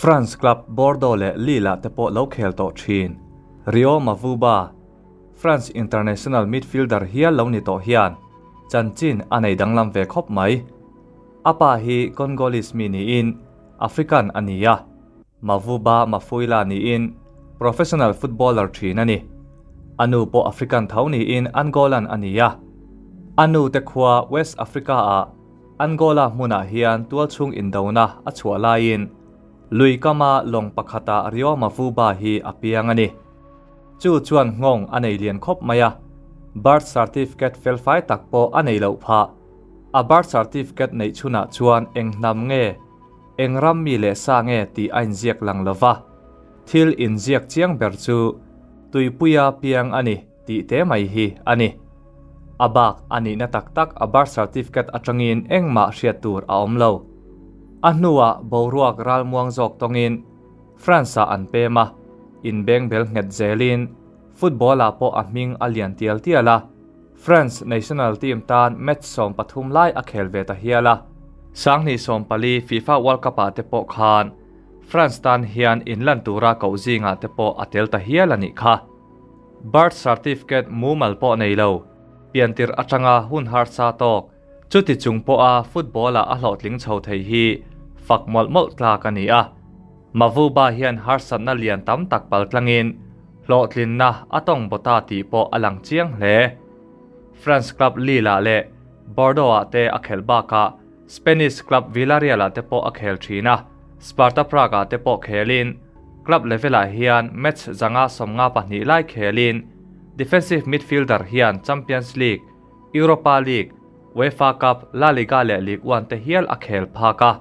France club Bordeaux leh Lille-ah te pawh lo khel tawh thin. Rio Mavuba, France international midfielder hial lo ni tawh hian chanchin a nei danglam ve khawp mai. A pa hi Congolese mi niin African a ni a, Mavuba Mafuila niin professional footballer thin a ni. A nu pawh African tho niin Angolan a ni a. A nu te khua West Africa-ah Angola hmunah hian tualchhung indona a chhuah laiin lui kama lawng pakhata Rio Mavuba hi a piang a ni. Chu chuan nghawng a nei lian khawp mai a, birth certificate felfai tak pawh a nei loh phah. A birth certificate neih chhunah chuan eng hnam nge, eng ram mi leh sa nge tih a inziak lang lo va, thil inziak chiang ber chu tuipuia piang a ni tih te mai hi a ni. A bak a nihna tak tak a birth certificate atangin engmah hriat tur a awm lo. A hnuah boruak ralmuang zawk tawngin France-ah an pem a, inbengbel nghet zelin football-ah pawh a hming a lian tial tial a, France national team tan match 13 lai a khel ve ta hial a. 2014 FIFA World Cup-ah te pawh khan France tan hian inlan tura koh zingah te pawh a tel ta hial a nih kha. Birth certificate mumal pawh nei lo, piantir atanga hun harsa tawk, chuti chung pawha football-ah a hlawhtling chho thei hi fak mawlh mawlh tlak a ni a. Mavuba hian harsatna lian tam tak pal tlangin hlawhtlinna a tawng bawta tih pawh a lang chiang hle. France club Lille-ah leh Bordeaux-ah te a khelh bakah Spanish club Villarreal-ah te pawh a khel thin a, Sparta Prague-ah te pawh khelin club level-ah hian match 152 lai khelin defensive midfielder hian Champions League, Europa League, UEFA Cup, La Liga leh Ligue 1 te hial a khel phak a.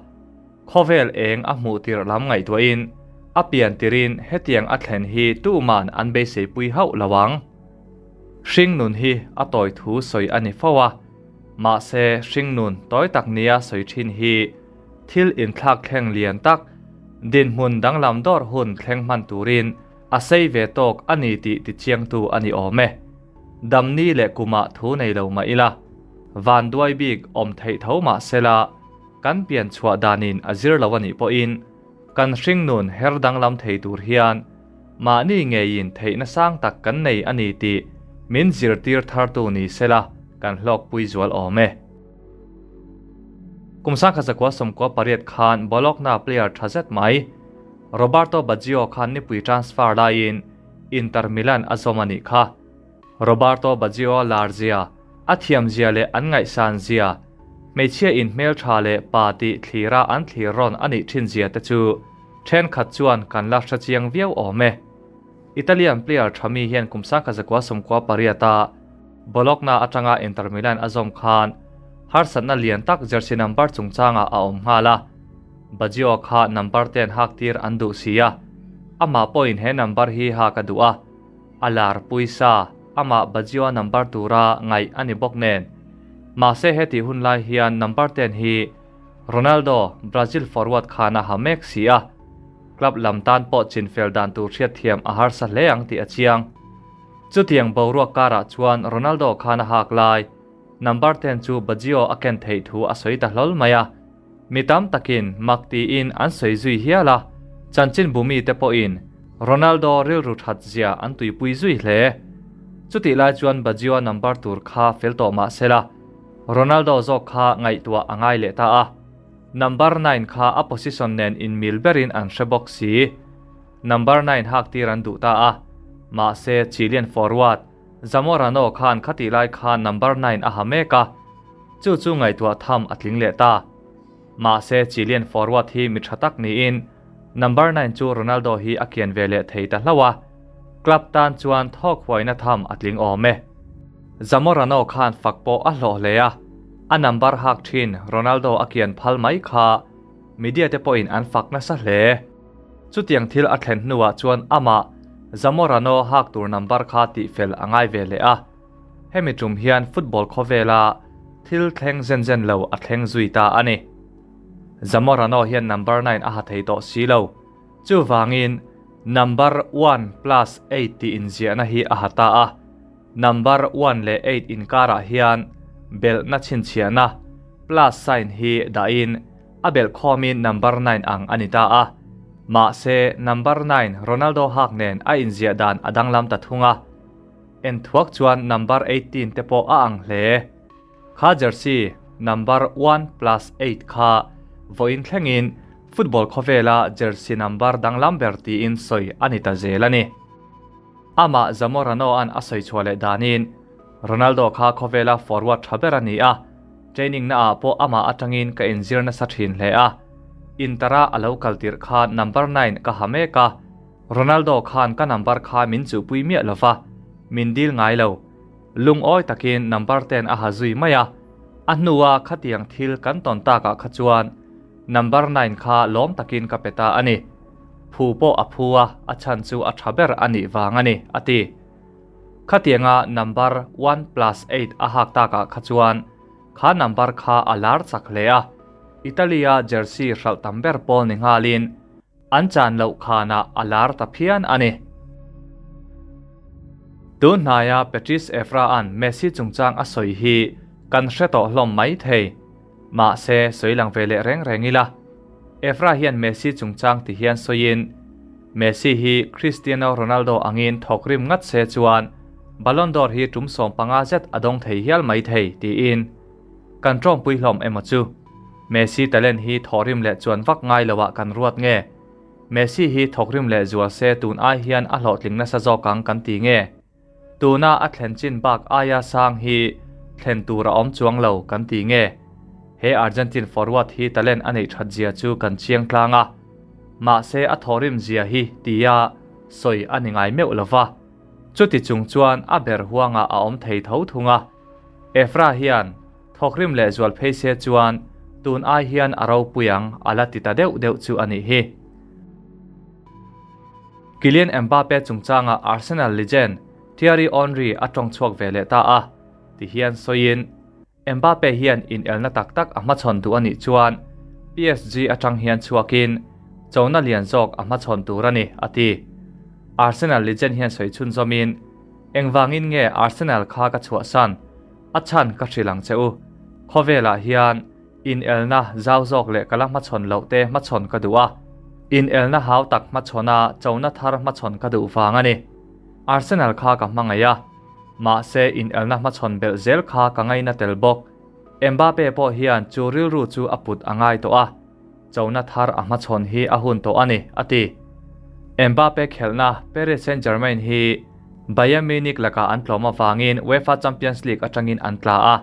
Khawvel eng a hmuh tirh lam ngaihtuahin a pian tirin hetiang a thlen hi tuman an beiseipui hauh lo ang. Hringnun hi a tawi thu sawi a ni fo a, mahse hringnun tawi tak nia sawi thin hi thil inthlak thleng lian tak, dinhmun danglam dawr hun thleng hman turin a sei ve tawk a ni tih tichiangtu a ni awm e. Damni leh kumah thu nei lo mah ila, vanduai bik awm theih tho mah sela, kan pian chhuah danin a zir lo a nih pawhin kan hringnun her danglam thei tur hian mahni ngeiin theihna sang tak kan nei a ni tih min zirtir thartu ni sela kan hlawkpui zual awm e. Kum 1998 khan Bologna player tha zet mai Roberto Baggio khan nipui transfer laiin Inter Milan a zawm a nih kha. Roberto Baggio lar zia, a thiam zia leh an ngaihsan zia, hmeichhia in hmeltha leh pa tih thlira an thlir rawn a nih thin zia te chu thenkhat chuan kan la hre chiang viau awm e. Italian player tha mi hian kum 1998 a Bologna atanga Inter Milan a zawm khan harsatna lian tak jersey number chungchangah a awm nghal a, Baggio kha number ten hak tir an duh si a, amah pawhin he number hi hak a duh a, a lar puisa amah Baggio number tura ngaih a ni bawk nen. Mahse heti hun lai hian number 10 hi Ronaldo, Brazil forward khan a ha mek si a, club lam tan pawh chinfel dan tur hriat thiam a harsa hle ang tih a chiang. Chutiang boruak karah chuan Ronaldo khan a hak lai number 10 chu Baggio a ken theih thu a sawi ta hlawl mai a, mi tam takin mak tiin an sawi zui hial a, chanchin bumi te pawhin Ronaldo rilru that zia an tuipui zui hle. Chutih lai chuan Baggio number tur kha fel tawh mah sela, Ronaldo zawk kha ngaihtuah a ngai leh ta a. Number 9 kha a position nen inmil berin an hre bawk si. Number 9 hak tir an duh ta a, mahse Chilean forward Zamorano khan khatih lai khan number 9 a ha mek a, chu chu ngaihtuah tham a tling leh ta. Mahse Chilean forward hi mi tha tak niin number 9 chu Ronaldo hi a kian ve leh thei ta hlauh a, club tan chuan thawk huaina tham a tling awm e. Zamorano khan fak pawh a hlawh hle a, a number hak thin Ronaldo a kian phal mai kha media te pawhin an fak nasa hle. Chutiang thil a thlen hnuah chuan amah Zamorano hak tur number kha tih fel a ngai ve leh a. Hemi tum hian football khawvela thil thleng zen zen lo a thleng zui ta a ni. Zamorano hian number 9 a ha thei tawh si lo. Chuvangin number 1 plus 8 tih inziahna hi a ha ta a. Number 1 leh 8 inkarah hian belhna chhinchhiahna plus sign hi dahin a belh khawmin number 9 ang a ni ta a. Mahse, number nine Ronaldo hak nen a inziah dan a danglam ta thung a, en thuak chuan number 18 te pawh a ang hle. Kha jersey number one plus eight kha vawiin thlengin football khawvela jersey number danglam ber tiin sawi a ni ta zel a ni. Amah Zamorano-a'n a sawi chhuah leh danin Ronaldo kha khawvela forward tha ber a ni a, training naah pawh amah atangin ka inzir nasa thin hle a. Inter-a a lo kal tirh khan number nine ka ha mek a, Ronaldo khan ka number kha min chuhpui miah lo va, min dil ngai lo. Lungawi takin number ten a ha zui mai a, a hnua khatiang thil kan tawn takah kha chuan number nine kha lawm takin ka pe ta a ni. Phu pawh a phu a, a chhan chu a tha ber a nih vang a ni, a ti. Khatianga number one plus eight a hak takah kha chuan kha number kha a lar chak hle a, Italy-a jersey hralh tam ber pawl ni nghalin An chan loh khanah a lar ta phian a ni. Tun hnaia Patrice Evra-a'n Messi chungchang a sawi hi kan hre tawh hlawm mai thei. Mahse, sawi lang ve leh reng reng ila. Evra hian Messi chungchang ti hian sawiin, Messi hi Cristiano Ronaldo angin thawk rim ngat se chuan Ballon d'Or hi tum 15 zet a dawng thei hial mai thei, tiin. Kan tawngpui hlawm emaw chu? Messi talent hi thawhrim leh chuan vak ngai loah kan ruat nge? Messi hi thawkrim leh zual se tun ai hian a hlawhtling nasa zawk ang kan ti nge? Tuna a thlen chin bak aia sang hi thlen tur a awm chuang lo kan ti nge? He Argentine forward hi talent a neih that zia chu kan chiang tlang a, mahse a thawhrim zia hi tia sawi a ni ngai meuh lova, chuti chung chuan a ber huangah a awm thei tho thung a. Efra hian thawkrim leh zual phei se chuan tun ai hian a ropui ang a la ti ta deuh deuh chu a nih hi. Kylian Mbappe chungchanga Arsenal legend Thierry Henry a tawng chhuak ve leh ta a, ti hian sawiin Mbappe hian inelna tak tak a hmachhawn duh a nih chuan PSG atang hian chhuakin chona lian zawk a hmachhawn tur a ni, a ti. Arsenal legend hian sawi chhunzawmin, Engvangin nge Arsenal kha ka chhuahsan? A chhan ka hrilh ang che u. Khawvelah hian inelna zau zawk leh ka la hmachhawn loh te hmachhawn ka duh a. Inelna hau tak hmachhawna chona thar hmachhawn ka duh vang a ni. Arsenal kha ka hmangaih a. Mahse inelna hmachhawn belh zel kha ka ngaina tel bawk. Mbappe pawh hian chu rilru chu a put a ngai tawh a. Chona thar a hmachhawn hi a hun tawh a ni, a ti. Mbappe khelhna Paris Saint-Germain hi Bayern Munich lakah an tlawm avangin UEFA Champions League atangin an tla a.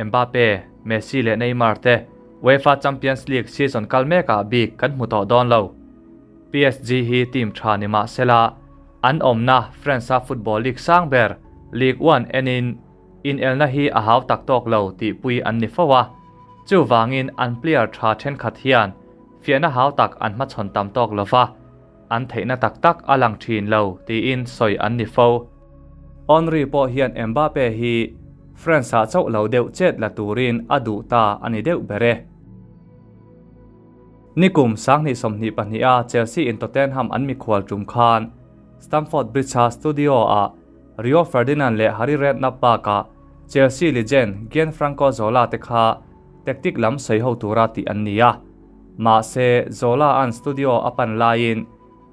Mbappe, Messi leh Neymar te UEFA Champions League season kal mekah bik kan hmu tawh dawn lo. PSG hi team tha ni mah sela, an awmna France-a football league sang ber Ligue 1 enin Inelna hi a hau tak tawk lo tihpui an ni fo a, chuvangin an player tha thenkhat hian fiahna hau tak an hmachhawn tam tawk lo va, an theihna tak tak a lang thin lo tiin sawi an ni fo. Henry pawh hian Mbappe hi France-ah chauh lo deuh chet la turin a duh ta a ni deuh ber e. Nikum 2022 a Chelsea in Tottenham an mikhual tum khan Stamford Bridge-a studio-ah Rio Ferdinand leh Harry Redknapp bakah Chelsea legend Gianfranco Zola te kha tactic lam sawi ho tura tih an ni a. Mahse, Zola-a'n studio a pan laiin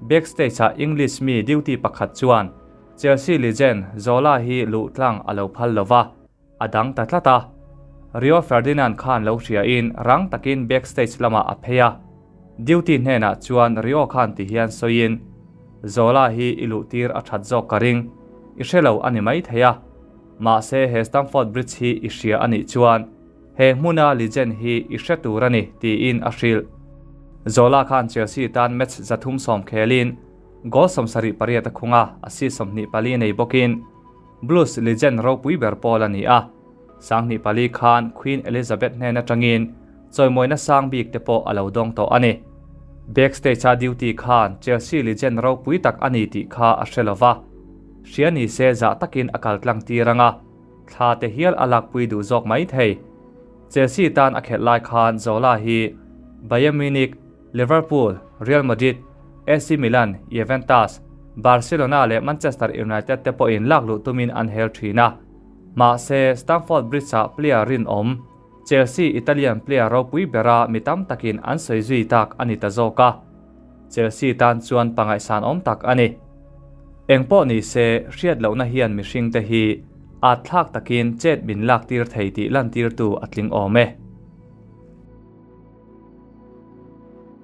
backstage-ah English mi duty pakhat chuan Chelsea legend Zola hi luh tlang a lo phal lo va, a dang ta tlat a. Rio Ferdinand khan lo hriain rang takin backstage lamah a phei a. Duty hnenah chuan Rio khan ti hian sawiin, Zola hi i luh tir a that zawk ka ring, i hre lo a ni mai thei a. Mahse he Stamford Bridge hi i hria a nih chuan he hmuna legend hi i hre tur a ni, tiin a hrilh. Zola khan Chelsea tan match 310 khelin goal 78 a khung a, assist 24 nei bawkin Blues legend ropui ber pawl a ni a, 2004 khan Queen Elizabeth hnen atangin chawimawina sang bik te pawh a lo dawng tawh a ni. Backstage-a duty khan Chelsea legend ropui tak a ni tih kha a hre lo va, hria ni se zah takin a kal tlang tir ang a, thla te hial a lakpui duh zawk mai thei. Chelsea tan a khelh lai khan Zola hi Bayern Munich, Liverpool, Real Madrid, AC Milan, Juventus, Barcelona leh Manchester United te pawhin lak luh tumin an hel thin a. Mahse, Stamford Bridge-ah player rinawm, Chelsea Italian player ropui bera mi tam takin an sawi zui tak a ni ta zawk a. Chelsea tan chuan pangaihsan awm tak a ni. Engpawh ni se, hriat lohna hian mihringte hi at thlak takin chet min lak tir thei tih lantirtu a tling awm e.